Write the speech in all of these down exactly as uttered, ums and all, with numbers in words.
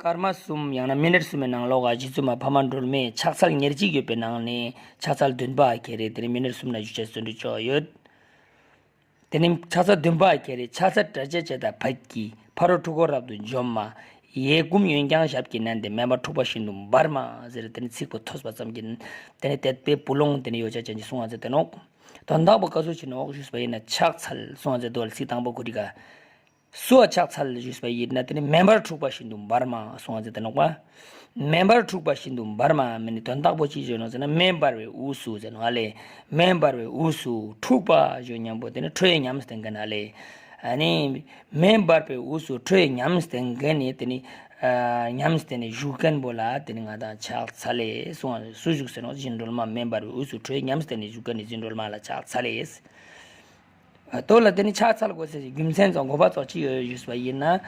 སྐར་མ་གསུམ་ཡང་ན་མི་ནཊ་གསུམ་པའི་ནང་ལོགས་ཀ་རྗེ་བཙུན་མ་འཕགས་མ་སྒྲོལ་མས་ཕྱག་འཚལ་ཉེར་གཅིག་ཡོད་པའི་ནང་ནས་ཕྱག་འཚལ་བདུན་པ་ཁེ་རེ་དེ་ནི་མི་ནཊ་གསུམ་ན་ཞུ་ཆེད་བརྩོན་འགྲུས་ཆོག་ཡོད། དེ་ནི་ཕྱག་འཚལ་བདུན་པ་ཁེ་རེ། ཕྱག་འཚལ་བྲལ་བྱེད་ཅེས་དང་ཕཊ་ཀྱིས། ཕ་རོལ་འཁྲུལ་འཁོར་རབ་ཏུ་འཇོམས་མ། ཡལ་གུམ་གཡོན་བརྐྱང་ཞབས་ཀྱིས་མནན་ཏེ། མེ་འབར་འཁྲུགས་པ་བཞིན་དུ་འབར་མ། ཟེར་དེ་ནི་ཚིག་པོ་ཐོས་པ་ཙམ་གྱིས་དེ་ནི་དད་པའི་བུ་ལོང་དེ་ནི་ཡོ་བྱད་ཅན་གྱིས་གསུང་བ་མཛད་དེ་ནོག་དོན་དག་པོ་ག་ཚོད་ཅིག་ནོག་ཞུས་པ་ཡིན་ན་ཕྱག་འཚལ་གསུང་བ་མཛད་དོ་ལ་ཚིག་དང་པོ་གོ་རི་ག་སུ་ལ་ཕྱག་འཚལ་ཞུས་པ་ཡིན་ན་དེ་ནི་མེ་འབར་འཁྲུགས་པ་བཞིན་དུ་འབར་མ་གསུང་བ་མཛད་དེ་ནོག་པ། མེ་འབར་འཁྲུགས་པ་བཞིན་དུ་འབར་མ་མིན་ནི་དོན་དག་པོ་ཅི་ཞུ་ནོག་ཟེར་ན་མེ་འབར་བའི་དབུས་སུ་ཟེར་ནོག་ཨ་ལེ། མེ་འབར་བའི་དབུས་སུ་འཁྲུགས་པ་ཞུ་མཉམ་པོ་དེ་ནི་ཁྲོས་ཉམས་ལྡན་མཁན་ཨ་ལེ། ཨ་ནི་མེ་འབར་བའི་དབུས་སུ་ཁྲོས་ཉམས་ལྡན་མཁན་ནི་དེ་ནི་ཉམས་ལྡན་ནི་བཞུགས་མཁན་པོ་ལ་དེ་ནི་ང་དང་ཕྱག་འཚལ་ལེ་གསུང་བ་སུ་བཞུགས་ཟེར་ནོག་རྗེ་བཙུན་སྒྲོལ་མ་མེ་འབར་བའི་དབུས་སུ་ཁྲོས་ཉམས་ལྡན་ནི་བཞུགས་མཁན་ནི་རྗེ་བཙུན་སྒྲོལ་མ་ལ་ཕྱག་འཚལ་ལེ། དོ་ལ་དེ་ནི་ཕྱག་འཚལ་དགོས་ཟེར་གྱི་རྒྱུ་མཚན་ཙམ་དགོས་པ་ཙམ་ཅི་ཡོད་ཞུས་པ་ཡིན་ན།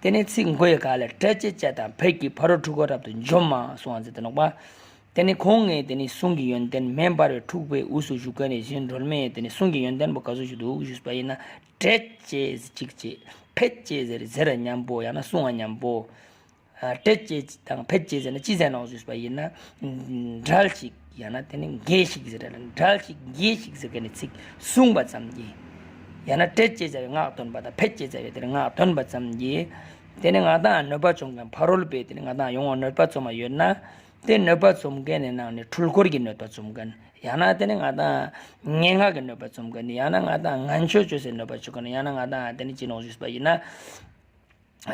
དེ་ནི་ཚིག་མགོ་ཡི་ག་ལ་བྲལ་བྱེད་ཅེས་དང་ཕཊ་ཀྱིས་ཕ་རོལ་འཁྲུལ་འཁོར་རབ་ཏུ་འཇོམས་མ་གསུང་བ་མཛད་དེ་ནོག་པ། དེ་ནི་ཁོང་ངས་དེ་ནི་གསུང་གི་ཡོན་ཏན་མེ་འབར་བའི་འཁྲུགས་པའི་དབུས་སུ་བཞུགས་མཁན་ནི་རྗེ་བཙུན་སྒྲོལ་མས་དེ་ནི་གསུང་གི་ཡོན་ཏན་པོ་ག་ཚོད་ཞིག་འདུག་ཞུས་པ་ཡིན་ན་བྲལ་བྱེད་ཅིག་བྱེད་ཕཊ་བྱེད་ཟེར་ཟེར་མཉམ་པོ་ཡང་ན་གསུང་བ་མཉམ་པོ། བྲལ་བྱེད་དང་ཕཊ་བྱེད་ཟེར་ན་ཅི་ཟེར་ནོག་ཞུས་པ་ཡིན་ན། བྲལ་ཞིག་ཡང་ན་དེ་ནི་འགྱེལ་ཞིག་ཟེར་ར་བྲལ་ཞིག་འགྱེལ་ཞིག་ཟེར་མཁན་ནི་ཚིག་གསུངས་པ་ཙམ་གྱིས། ཡང་ན་བྲལ་བྱེད་ཟེར་བའི་སྔགས་འདོན་པ་དང་ཕཊ་བྱེད་ཟེར་བའི་དེ་ནི་སྔགས་འདོན་པ་ཙམ་གྱིས། དེ་ནི་ང་དང་གནོད་པ་བཅོམ་མཁན་ཕ་རོལ་པོས་དེ་ནི་ང་དང་ཡོང་བ་གནོད་པ་བཅོམ་པ་ཡོད་ན། དེ་གནོད་པ་བཅོམ་མཁན་ནི་ནང་ནས་འཁྲུལ་འཁོར་གྱི་གནོད་པ་བཅོམ་མཁན། ཡང་ན་དེ་ནི་ང་དང་སྙན་ངག་གི་གནོད་པ་བཅོམ་མཁན། ཡང་ན་ང་དང་ངན་སྤྱོད་བཅོས་སའི་གནོད་པ་བཅོམ་མཁན། ཡང་ན་ང་དང་དེ་ནི་ཅི་ནོག་ཞུས་པ་ཡིན་ན།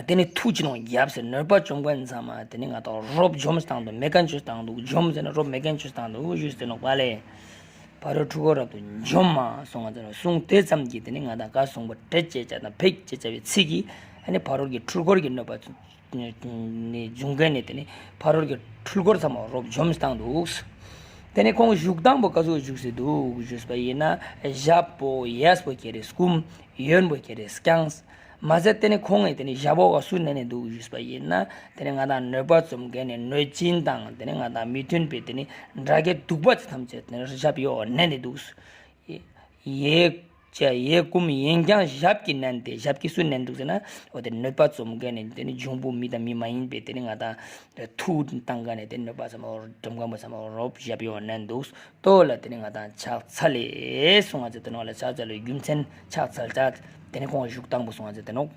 དེ་ནི་ཐུགས་ཅི་ནོག་རྒྱབ་ཟེར་གནོད་པ་བཅོམ་མཁན་ཚང་མ་དེ་ནི་ང་དང་རོབ་འཇོམས་བཏང་འདུག་མེད་མཁན་བཅོས་བཏང་འདུག་འཇོམས་ཟེར་ན་རོབ་མེད་མཁན་བཅོས་བཏང་འདུག་ཞུས་ཏེ་ནོག་པ་ལེ། ཕ་རོལ་འཁྲུལ་འཁོར་རབ་ཏུ་འཇོམས་མ་གསུང་བ་ཟེར་ན་གསུང་དེ་ཙམ་གྱིས་དེ་ནི་ང་དང་ག་གསུང་པ་བྲལ་བྱེད་ཅེས་དང་ཕཊ་བྱེད་ཅེས་པའི་ཚིག་གིས་ཨ་ནི་ཕ་རོལ་གྱི་འཁྲུལ་འཁོར་གྱི་གནོད་པ་ནི་འབྱུང་མཁན་ནི་དེ་ནི་ཕ་རོལ་གྱི་འཁྲུལ་འཁོར་ཚང་མ་རོབ་འཇོམས་བཏང་འདུག་དེ་ནི་ཁོང་བཞུགས་སྟངས་པོ་ག་ཚོད་བཞུགས་སེ་འདུག་ཞུས་པ་ཡིན་ན་ཞབས་པོ་གཡས་པོ་ཁེ་རེ་བསྐུམ། གཡོན་པོ་ཁེ་རེ་བརྐྱང་། མ་ཟད་དེ་ནི་ཁོང་ངས་དེ་ནི་ཞབས་འོག་ག་སུ་མནན་ནས་འདུག་ཞུས་པ་ཡིན་ན། དེ་ནི་ང་དང་གནོད་པ་བཅོམ་མཁན་ནི་གནོད་སྦྱིན་དང་དེ་ནི་ང་དང་མི་མཐུན་པའི་དེ་ནི་དགྲ་བགེགས་གདུག་པ་ཚོ་ཐམས་ཅད་དེ་ནི་ཞབས་འོག་མནན་ནས་འདུག་ཡལ་གུམ་གཡོན་བརྐྱང་ཞབས་ཀྱིས་མནན་ཏེ། ཞབས་ཀྱིས་སུ་མནན་འདུག་ཟེར་ན། འོ་དེ་གནོད་པ་བཅོམ་མཁན་ནི་དེ་ནི་འབྱུང་པོ་མི་དང་མི་མ་ཡིན་པའི་དེ་ནི་ང་དང་ཐུགས་བཏང་མཁན་ནི་དེ་གནོད་པ་ཚང་མ་འཇོམས་མཁན་པོ་ཚང་མ་རོབ་ཞབས་འོག་མནན་འདུག་དོ་ལ་དེ་ནི་ང་དང་ཕྱག་འཚལ་ལེ་གསུང་བ་ཟེར་དེ་ནོག་ལ་ཕྱག་འཚལ་ལེ་རྒྱུ་མཚན་ཕྱག་འཚལ་ཅེས་དེ་ནི་ཁོང་བཞུགས་སྟངས་པོ་གསུང་བ་ཟེར་དེ་ནོག